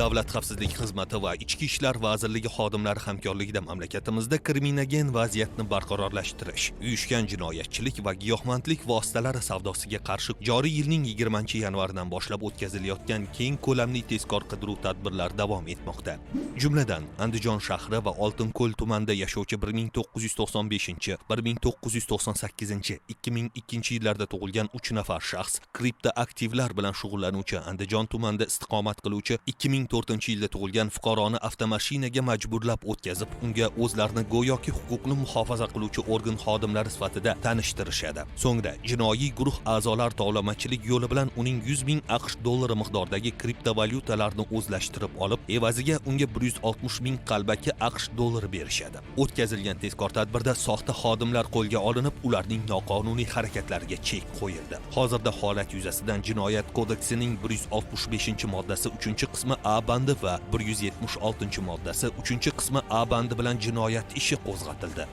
Davlat xavfsizlik xizmati va Ichki ishlar vazirligi xodimlari hamkorligida mamlakatimizda kriminogen vaziyatni barqarorlashtirish, uyushgan jinoyatchilik va giyohvandlik vositalari savdosiga qarshi joriy yilning 20-yanvaridan boshlab o'tkazilayotgan keng ko'lamli tezkor qidiruv tadbirlari davom etmoqda. Jumladan, Andijon shahri va Oltinko'l tumanida yashovchi 1995, 1998, 2002 yillarda tug'ilgan 3 nafar shaxs kriptoaktivlar bilan shug'ullanuvchi Andijon tumanida istiqomat qiluvchi 2004-yilda tug'ilgan fuqaroni avtomashinaga majburlab o'tkazib, unga o'zlarini go'yoki huquqni muhofaza qiluvchi organ xodimlari sifatida tanishtirishadi. So'ngra jinoiy guruh a'zolari tovlamachilik yo'li bilan uning 100 ming AQSh dollari miqdoridagi kriptovalyutalarni o'zlashtirib olib, evaziga unga 160 ming qalbaki AQSh dollari berishadi. O'tkazilgan tezkor tadbirda soxta xodimlar qo'lga olinib, ularning noqonuniy harakatlariga chek qo'yildi. Hozirda holat yuzasidan Jinoyat kodeksining 165-moddasi 3-qismi A bandi va 176-moddasi 3-qismi A bandi bilan jinoyat ishi qo'zg'atildi.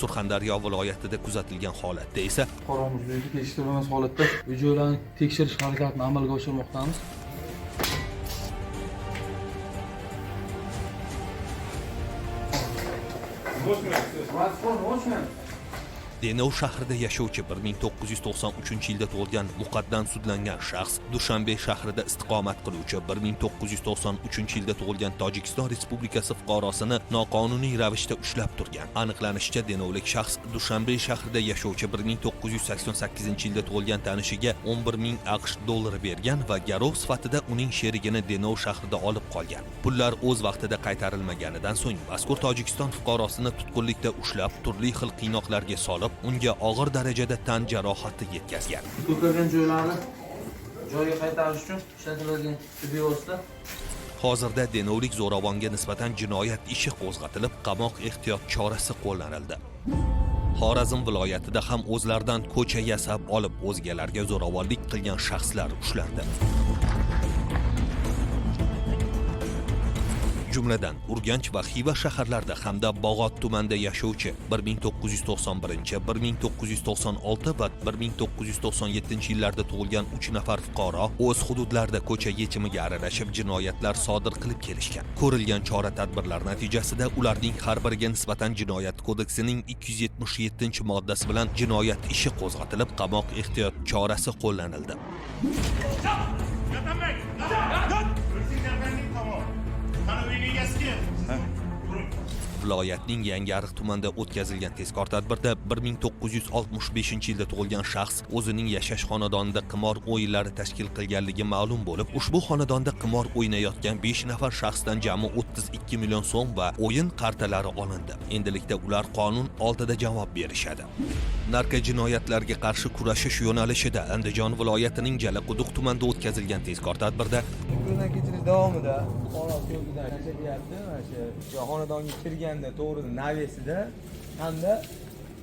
Surxondaryo viloyatida kuzatilgan holatda esa Fuqaromiz uyida tekshirilmas holatda uy joylarni tekshirish harakatini amalga oshirmoqdamiz. Denov shahrida yashovchi 1993-yilda tug'ilgan muqaddam sudlangan shaxs Dushanbe shahrida istiqomat qiluvchi 1993-yilda tug'ilgan Tojikiston Respublikasi fuqarosini noqonuniy ravishda ushlab turgan. Aniqlanishicha, denovlik shaxs Dushanbe shahrida yashovchi 1988-yilda tug'ilgan tanishiga 11 ming AQSh dollari bergan va garov sifatida uning sherigini Denov shahrida olib qolgan. Pullar o'z vaqtida qaytarilmaganidan so'ng mazkur Tojikiston fuqarosini tutqunlikda ushlab, turli xil qiynoqlarga solib, unga og'ir darajada tan jarohati yetkazgan. Ko'kirgan joylarni joyiga qaytarish uchun ishlatiladigan tibbiy vosita. Hozirda denovlik zo'ravonga nisbatan jinoyat ishi qo'zg'atilib, qamoq ehtiyot chorasi qo'llanildi. Xorazm viloyatida ham o'zlaridan ko'cha yasab olib, o'zgalarga zo'ravonlik qilgan shaxslar ushlandi. Jumladan, Urganch va Xiva shaharlarida hamda Bog'ot tumanida yashovchi 1991, 1996 va 1997 yillarda tug'ilgan 3 nafar fuqaro o'z hududlarida ko'cha yechimiga aralashib jinoyatlar sodir qilib kelishgan. Ko'rilgan chora-tadbirlar natijasida ularning har biriga nisbatan Jinoyat kodeksining 277-moddasi bilan jinoyat ishi qo'zg'atilib, qamoq ehtiyot chorasi qo'llanildi. Viloyatning Yangiariq tumanida o'tkazilgan tezkor tadbirda 1965-yilda tug'ilgan shaxs o'zining yashash xonadonida qimor o'yinlari tashkil qilganligi ma'lum bo'lib, ushbu xonadonda qimor o'ynayotgan 5 nafar shaxsdan jami 32 million so'm va o'yin kartalari olindi. Endilikda ular qonun oldida javob berishadi. Narkojinoyatlarga qarshi kurashish yo'nalishida Andijon viloyatining Jalaquduq tumanida o'tkazilgan tezkor tadbirda Ko'zdan kechirish davomida fuqaro ko'zidan nasha deyapti, mana shu xonadonga kirganda to'g'ri navesida hamda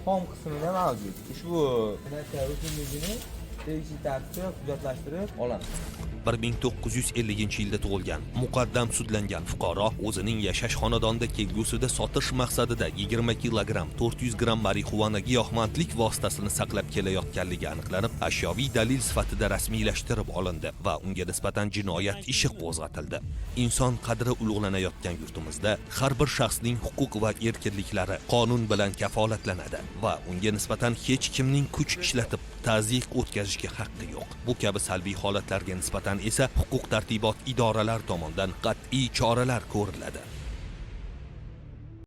tom qismida mavjud. Ushbu nasha o'simligini tegishli tartibda hujjatlashtirib olamiz. 1950-yilda tug'ilgan muqaddam sudlangan fuqaro o'zining yashash xonadonida kelgusida sotish maqsadida 20 kilogramm 400 gramm marixuana giyohvandlik vositasini saqlab kelayotganligi aniqlanib, ashyoviy dalil sifatida rasmiylashtirib olindi va unga nisbatan jinoyat ishi qo'zg'atildi. Inson qadri ulug'lanayotgan yurtimizda har bir shaxsning huquq va erkinliklari qonun bilan kafolatlanadi va unga nisbatan hech kimning kuch ishlatib tazyiq o'tkazishga haqqi yo'q. Bu kabi salbiy holatlarga nisbatan esa huquq tartibot idoralari tomonidan qat'iy choralar ko'riladi.